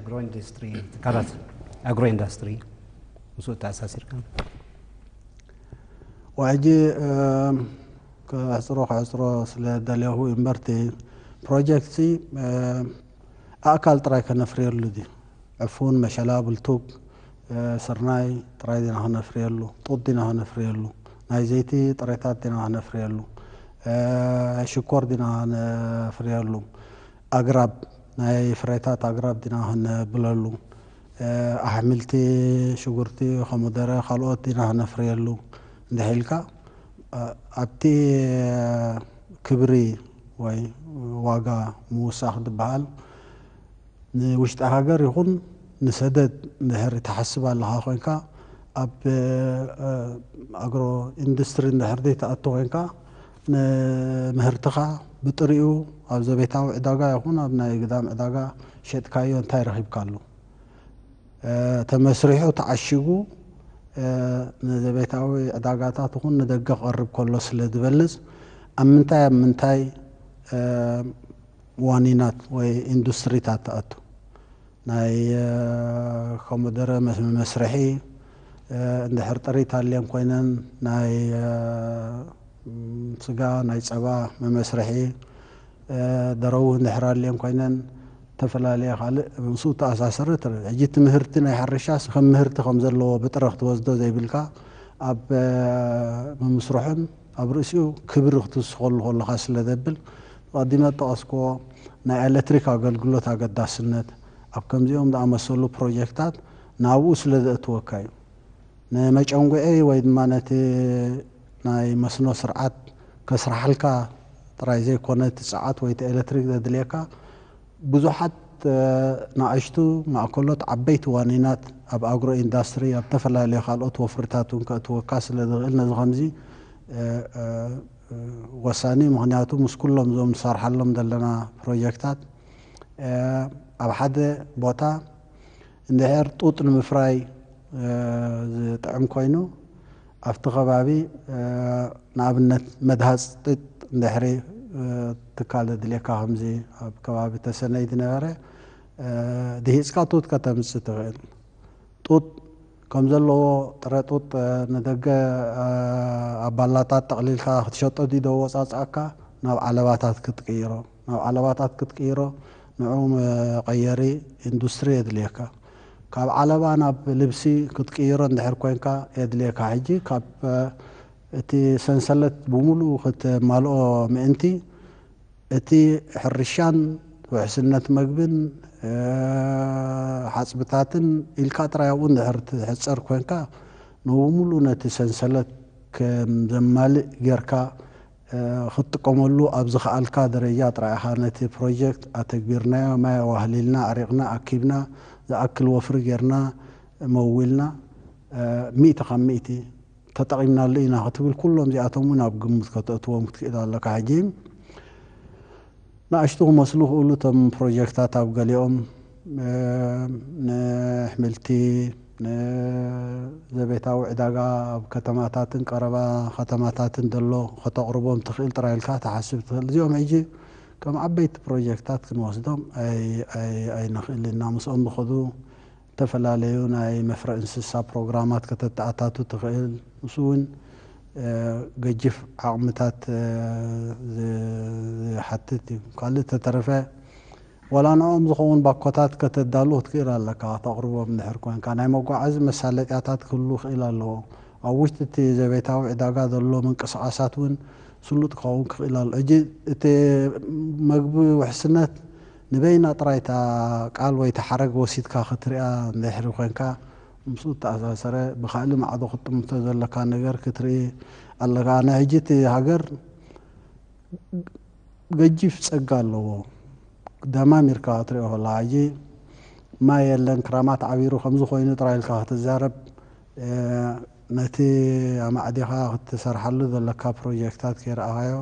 ኣግሮ ኢንዱስትሪ ትካላት ኣግሮ ኢንዱስትሪ ምስኡ ተኣሳሲርካ ዋጂ ከሕፅሮ ከሕፅሮ ስለ ደለኹ እምበርቲ ፕሮጀክት ኣእካል ጥራይ ከነፍርየሉ ድዩ? ዕፉን፣ መሸላ፣ ብልቱግ፣ ስርናይ ጥራይ ዲና ከነፍርየሉ? ጡጥ ዲና ከነፍርየሉ? ናይ ዘይቲ ጥሬታት ዲና ከነፍርየሉ? ሽኮር ዲና ከነፍርየሉ? ኣግራብ፣ ናይ ፍሬታት ኣግራብ ዲና ከነብለሉ? ኣሕምልቲ፣ ሽጉርቲ፣ ኮመደረ፣ ካልኦት ዲና ከነፍርየሉ? እንድሕር ኢልካ ኣብቲ ክብሪ ወይ ዋጋ ምውሳኽ ዝበሃል ንውሽጢ ሃገር ይኹን ንሰደድ እንድሕር ትሓስብ ኣለኻ ኮይንካ ኣብ ኣግሮ ኢንዱስትሪ እንድሕር ዘይትኣቱ ኮይንካ ንምህርትኻ ብጥሪኡ ኣብ ዘቤታዊ ዕዳጋ ይኹን ኣብ ናይ ግዳም ዕዳጋ ሸጥካዮ እንታይ ረኺብካሉ? ተመስሪሑ ተዓሺጉ ንዘቤታዊ ዕዳጋታት ይኹን ንደገ ክቐርብ ከሎ ስለ ዝበልፅ ኣብ ምንታይ ኣብ ምንታይ ዋኒናት ወይ ኢንዱስትሪታት ትኣቱ ናይ ኮመደረ መስርሒ እንድሕር ጥሪት ኣልየን ኮይነን ናይ ስጋ ናይ ፀባ መመስርሒ ደረው እንድሕር ኣልየን ኮይነን ዝተፈላለየ ካልእ ምስኡ ተኣሳሰረ ትረ ሕጂ ትምህርቲ ናይ ሕርሻስ ከም ምህርቲ ከም ዘለዎ ብጥረ ክትወስዶ ዘይብልካ ኣብ ምምስርሑን ኣብ ርእሲኡ ክብሪ ክትስኸሉ ከለኻ ስለ ዘብል ቀዲመ ጠቐስክዎ ናይ ኤሌክትሪክ ኣገልግሎት ኣገዳስነት ኣብ ከምዚኦም ዝኣመሰሉ ፕሮጀክታት ናብኡ ስለ ዘእትወካ እዩ። ንመጨንጉዒ ወይ ድማ ነቲ ናይ መስኖ ስርዓት ከስርሓልካ ጥራይ ዘይኮነ እቲ ጸዓት ወይ እቲ ኤሌክትሪክ ዘድልየካ ብዙሓት ንኣሽቱ ማእከሎት ዓበይቲ ዋኒናት ኣብ ኣግሮ ኢንዳስትሪ ኣብ ተፈላለዩ ካልኦት ወፍርታት እውን ከእትወካ ስለ ዝኽእል ነዚ ከምዚ ወሳኒ ምክንያቱ ምስ ኩሎም እዞም ንሰርሓሎም ዘለና ፕሮጀክታት ኣብ ሓደ ቦታ እንድሕር ጡጥ ንምፍራይ ዝጥዕም ኮይኑ ኣብቲ ከባቢ ንኣብነት መድሃፅ ጥጥ እንድሕሪ ትካል ዘድልየካ ከምዚ ኣብ ከባቢ ተሰነይ ዝነበረ ድሂፅካ ጡጥ ከተምፅእ ትኽእል። ጡጥ ከም ዘለዎ ጥረ ጡጥ ንደገ ኣብ ባላታት ጠቕሊልካ ክትሸጦ ድዩ ዶ ወፃፅኣካ ናብ ዓለባታት ክትቅይሮ ናብ ዓለባታት ክትቅይሮ ንዑ መቐየሪ ኢንዱስትሪ የድልየካ። ካብ ዓለባ ናብ ልብሲ ክትቅይሮ እንድሕር ኮይንካ የድልየካ። ሕጂ ካብ እቲ ሰንሰለት ብምሉኡ ክትማልኦ ምእንቲ እቲ ሕርሻን ውሕስነት መግብን ሓፅብታትን ኢልካ ጥራይ ኣብኡ እንድሕር ትሕፀር ኮይንካ ንብምሉኡ ነቲ ሰንሰለት ከም ዘማልእ ጌርካ ክትጥቀመሉ ኣብ ዝኸኣልካ ደረጃ ጥራይ ኢኻ ነቲ ፕሮጀክት ኣተግቢርናዮ። ማይ ኣዋህሊልና፣ ኣዕሪቕና፣ ኣኪብና፣ ዝኣክል ወፍሪ ጌርና መዊልና ሚእቲ ካብ ሚእቲ ተጠቒምናሉ ኢና ክትብል ኩሎም እዚኣቶም እውን ኣብ ግምት ከተእትዎም ክትክእል ኣለካ። ሕጂ ንኣሽቱ ክመስሉ ክእሉ እቶም ፕሮጀክታት ኣብ ገሊኦም ንኣሕምልቲ ንዘቤታዊ ዕዳጋ ኣብ ከተማታትን ቀረባ ከተማታትን ዘሎ ከተቕርቦም ትኽእል ጥራይ ኢልካ ትሓስብ ትኽእል። እዚኦም ሕጂ ከም ዓበይቲ ፕሮጀክታት ክንወስዶም ኣይንኽእል ኢና። ምስኦም ዝኸዱ ዝተፈላለዩ ናይ መፍረ እንስሳ ፕሮግራማት ከተተኣታቱ ትኽእል። ንሱ እውን ገጅፍ ዓቕምታት ዝሓትት እዩ። ካልእ ተተረፈ ዋላ ንኦም ዝኸውን ባኮታት ከተዳሉ ክትክእል ኣለካ። ከተቕርቦም እንድሕር ኮንካ ናይ መጓዓዚ መሳለጥያታት ክህሉ ክእል ኣለዎ። ኣብ ውሽጢ እቲ ዘቤታዊ ዕዳጋ ዘሎ ምንቅስቓሳት እውን ስሉጥ ክኸውን ክኽእል ኣሎ። ሕጂ እቲ መግቢ ውሕስነት ንበይና ጥራይ እታ ቃል ወይ እታ ሓረግ ወሲድካ ክትሪኣ እንድሕሪ ኮንካ ምስኡ እተኣሳሰረ ብካልእ ማዕዶ ክትጥምቶ ዘለካ ነገር ክትርኢ ኣለካ። ኣነ ሕጂ እቲ ሃገር ገጂፍ ጸጋ ኣለዎ። ደማሚርካ ክትሪኦ ከለኻ ሕጂ ማይ የለን ክራማት ዓቢሩ ከምዚ ኮይኑ ጥራይ ኢልካ ክትዛረብ ነቲ ኣማዕዲኻ ክትሰርሓሉ ዘለካ ፕሮጀክታት ከይረኣኻዮ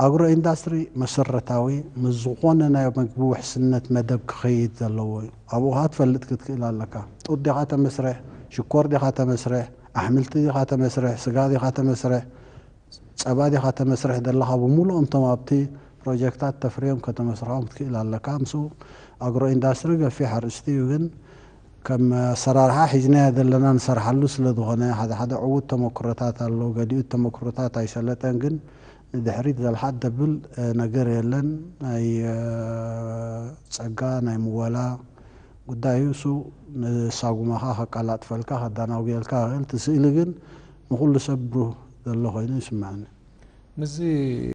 ኣግሮ ኢንዳስትሪ መሰረታዊ ምስ ዝኾነ ናይ መግቢ ውሕስነት መደብ ክኸይድ ዘለዎ እዩ። ኣብኡ ኸዓ ትፈልጥ ክትክእል ኣለካ። ጡጥ ዲኻ ተመስርሕ፣ ሽኮር ዲኻ ተመስርሕ፣ ኣሕምልቲ ዲኻ ተመስርሕ፣ ስጋ ዲኻ ተመስርሕ፣ ጸባ ዲኻ ተመስርሕ ዘለኻ ብምሉኦም እቶም ኣብቲ ፕሮጀክታት ተፍርዮም ከተመስርሖም ክትክእል ኣለካ። ምስኡ ኣግሮ ኢንዳስትሪ ገፊሕ ኣርእስቲ እዩ፣ ግን ከም ኣሰራርሓ ሒዝናዮ ዘለና ንሰርሓሉ ስለ ዝኾነ ሓደ ሓደ ዕዉት ተመክሮታት ኣሎ። ገሊኡ ተመክሮታት ኣይሰለጠን፣ ግን ንድሕሪት ዘልሓጥ ደብል ነገር የለን። ናይ ጸጋ ናይ ምወላ ጉዳይ እዩ። እሱ ንሳጉማኻ ከቃላጥፈልካ ከዳናጉየልካ እል ትስእሊ ግን ንኩሉ ሰብ ብሩህ ዘሎ ኮይኑ ይስምዐኒ። ምስዚ